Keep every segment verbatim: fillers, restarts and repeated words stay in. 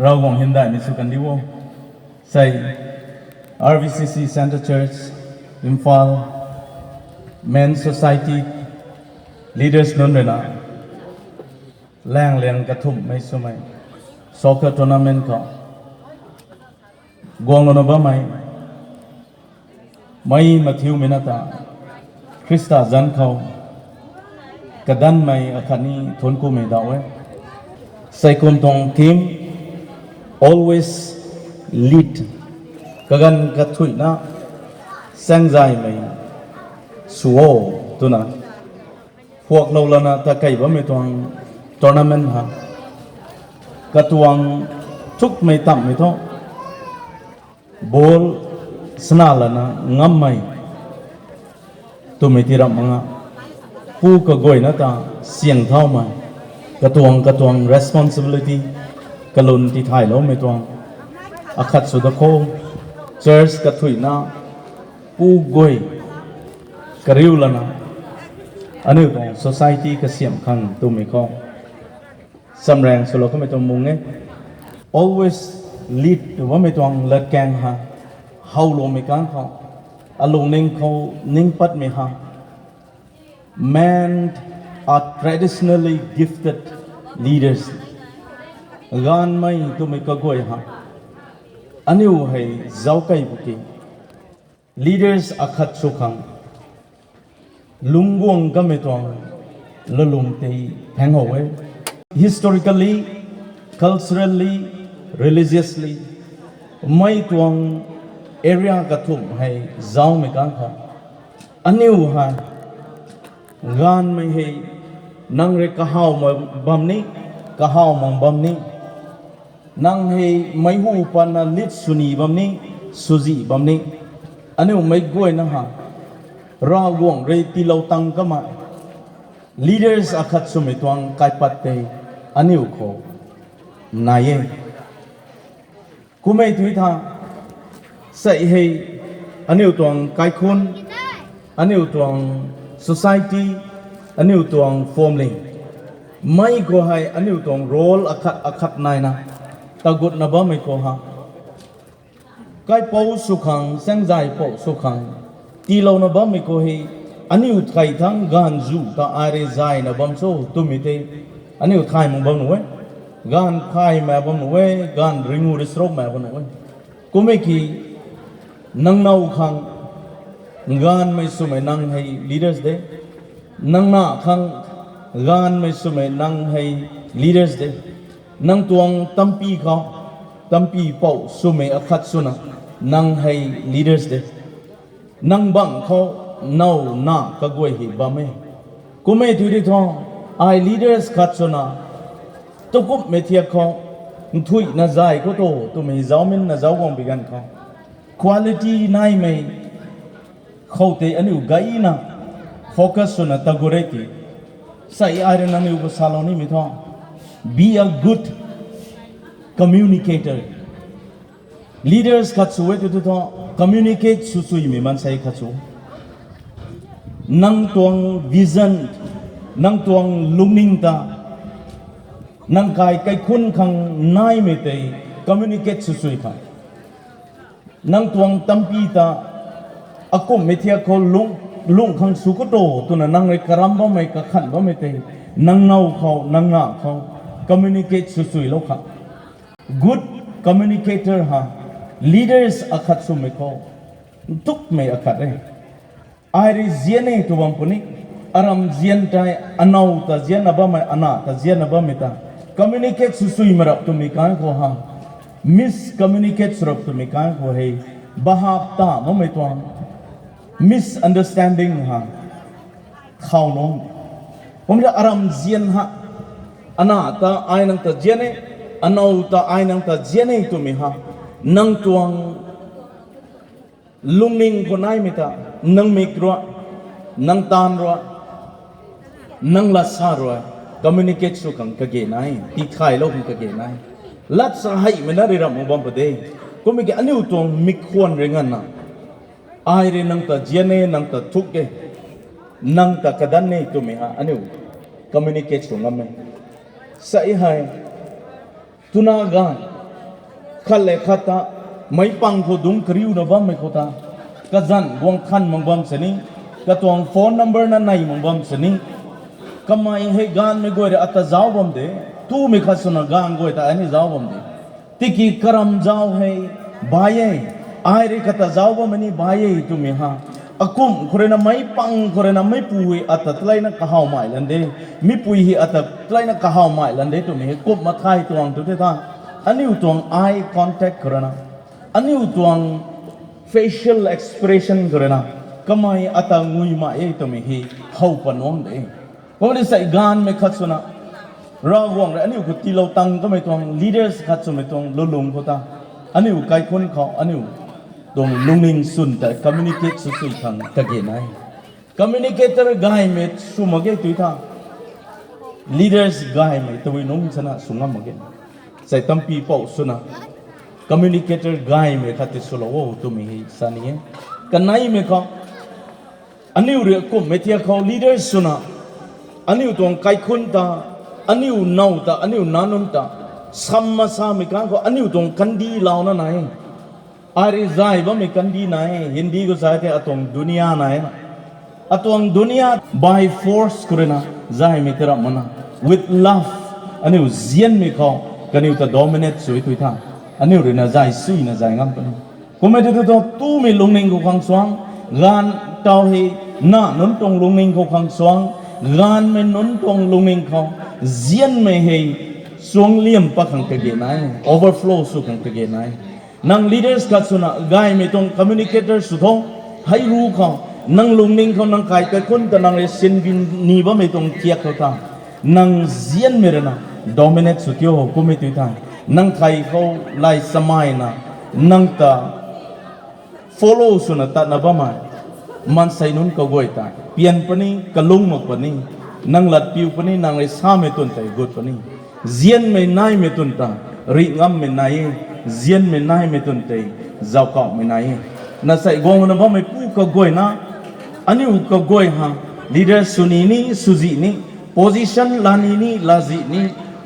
Ravguangc hymdaihmei sw kandi o. Sei, R V C C Centre Church, Imphal, Men Society, leaders nunc rui na, laeng liang kathumhmei swmei, soccer tournament khou, guanglouna bammei, mei mathiumei na ta, Khrista zanc khou, kadanmei akhatni thuanc kumei dauh e. Sei kum tuang theme, always lead. Kaganv kathuina, saengzaymei sw o twna, phuaklou lana ta kei bammei tuang tournament ha. Katuang thukmei tamhmei thu, ball sana lana ngammei twmei ti ramh mak nga. Pu kaguayna ta siang thaumei, katuang katuang responsibility kalun tithayloumei tuang akhat sw da kho. Church kathuina, pu guay kariu lana, aniu tuang society kasiamh khang twmei khou, samraeng swlou kamei tuang mung e. Always lead tw bammei tuang latkaeng ha, howloumei kang khou, alungning khou ning patmei ha. Men are traditionally gifted leaders. Gaanvmei twmei kaguay ha, aniu hei zauc kei bu ki, leaders akhat sw khang, lungc guang kamei tuang lalung tei phaeng how e. Historically, culturally, religiously, mei tuang area kathumh hei zaumei kang khou, aniu hei, gaanvmei hei, nang rui kahaw mak bam ni, kahaw mak bam ni, nang hei meic hu patna lead swni bam ni, swzih bam ni, aniu meic guayna ha, Ravguangc rui tiilou tang kamei leaders akhat swmei tuang kaipat tei aniu khou nai e. Kummei tui tha, sei hei, aniu tuang kaikhunc, aniu tuang society, aniu tuang family, mei khou hei aniu tuang role akhat akhat naina, tagutna bammei khou ha, kaipouc sw khang, saengzaipouc sw khang, tiilouna bammei khou hei, aniu thei thangc gaanv zu ta ai rui zayna bam cho twmei tei, aniu thay mak bam nuh e. Gaanv thaymei bam nuh e, gaanv ringu rui srokmei bam nuh e. Kummei ki, nang now khang, gaanvmei swmei nang hei leaders de. Nang na khang, gaanvmei swmei nang hei leaders de. Nang tuang tampi khou, tampi pouc swmei akhat swna, nang hei leaders de. Nang bangc khou, now na kaguay hei bam e. Kummei tui di thu, ai leaders khat swna, tukumhmei thiak khou, nthuihna zay khou tu twmei zauminna zauc guang bi ganv khou, quality naimei khoutei aniu gayna focus swna tagut e ti, sei ai rui nangniw khou salou nimei thu, be a good communicator. Leaders khat sw e tw thu, communicate sw suimei maansei khat sw. Nang tuang vision, nang tuang lungning ta, nang kai kaikhunc khang naimei tei communicate sw sui khang, nang tuang tampi ta akumhmei thiak khou lung, lung khang sw khou tu twna nang rui karam bammei, kakhan bammei tei, nang now khou, nang na khou communicate sw suilou khang. Good communicator ha, leaders akhat swmei khou nthukmei akhat e. Ai rui zian e tw bam puni, aram zian tei, anow ta zianna bammei, ana ta zianna bammei ta communicate sw suimei rap twmei kan khou ha, miscommunicate sw rap twmei kan khou hei, bahap ta makmei tuang misunderstanding ha, khou nung. Kumna aram zian ha, ana ta ai nang ta zian e, anow ta ai nang ta zian e twmei ha, nang tuang lungning khou naimei ta, nang mik rui, nang taanv rui, nang latsa rui communicate sw khang kage nai, tithaylou khang kage nai. Latsa heimei na rui ramh mak bam pa de. Kummei ki aniu tuang mikhuan rui nganvna, ai rui nang ta zian e, nang ta thuk e, nang ta kadan e twmei ha aniu communicate sw ngam e. Sei hei, twna ganv, Khat le khat ta, meic pang khou dungc kariuna bammei khou ta, kazanc guang than mak bam sini, katuang phone number na nei mak bam sini, kamei hei gaanvmei guay rui ata zauc bam de, tumei khat swna gaanv guay ta ani zauc bam de. Tiki karam zauc hei, bai e, ai rui kata zauc bammei ni bai e twmei ha. Akumh khou rui na meic pang khou rui na meipui ata taleina kahawmei lan de, meipui hei ata taleina kahawmei lan de twmei hei kumh mathay tuang tu the tha. Aniu tuang eye contact khou rui na, aniu tuang facial expression khou rui na, kamei ata nguimei e twmei hei how pat nuang de. Kumna sei gaanvmei khat swna, Ravguangc rui aniu khou tiilou tang kamei tuang leaders khat swmei tuang lulung khou ta, aniu kaikhunc khou aniu tuang lungning swn tei communicate sw sui thang kage nai. Communicator gaymei sw mak ge tui tha, leaders gaymei tabui nungc sana sw ngam mak ge. Sei tampy pou swna communicator gaymei khat tei swlou o twmei hei sa ni e. Kaneimei khou, aniu rui kumhmei thiak khou leaders swna, aniu tuang kaikhunc ta, aniu now ta, aniu nac nunc ta, sam masamei kang khou aniu tuang kandih launa nai. Ai rui zay bammei kandih nai, Hindi khou sa the atuang duniya nai. Atuang duniya by force khou rui na, zaymei tei ramh mak na, with love, aniu nzianmei khou, kaniw ta dominate sw e tui tha, aniu rui na zay suina zay ngam puni. Kummei tu tu tu tumei lungning khou khang suang, gaanv tau hei, nac nunc tuang lungning khou khang suang, gaanvmei nunc tuang lungning khou, nzianmei hei, suang liam pat khang kage nai, overflow sw khang kage nai. Nang leaders khat swna gaymei tuang communicator sw tho, hei ru khou, nang lungning khou nang kai kaikhunc ta nang rui sinbin ni bammei tuang thiak khou ta, nang nzianmei rui na dominate sw tio kummei tui tha, nang kai khou lay samei na, nang ta follow swna tatna bammei, maansei nunc kaguay ta pian puni, kalung mak puni, nang lat piu puni, nang rui samei twn tei gut puni. Nzianmei naimei twn ta rih ngammei nai e, nzianmei naimei twn tei zauckauhmei nai e. Na sei guangna bammei pu kaguayna, aniu kaguay ha, leader sw ni ni, swzih ni, position la ni ni, lazih ni,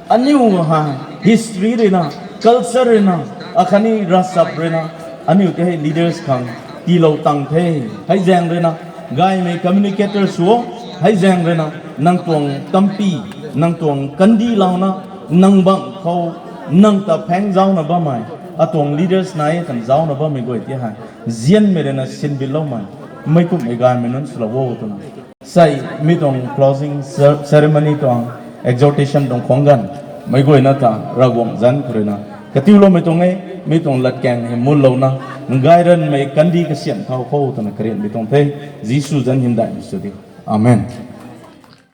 aniu ha, history rui na, culture rui na, akhatni ravchap rui na, aniu tei hei leaders khang tiilou tang the. Hei zaeng rui na, gaymei communicator sw o, hei zaeng rui na, nang tuang tampy, nang tuang kandih launa, nang bangh khou, nang ta phaeng zauna bammei, atuang leaders nai e tan zauna bammei guay tei hei, nzianmei rui na sinbinloumei, meic kumhmei gaymei nunc swlou o twna sei, mi tuang closing cer-, ceremony tuang exhortation tuang khwang ganv, meic guayna ta Ravguangc zanc khou rui na katiuloumei tuang e, mi tuang latkaeng hei munlouna, gayranmei kandih kasiamh thau khou twna karianmei tuang the, Jisu zanc hymdaihmei sw diu. Amen.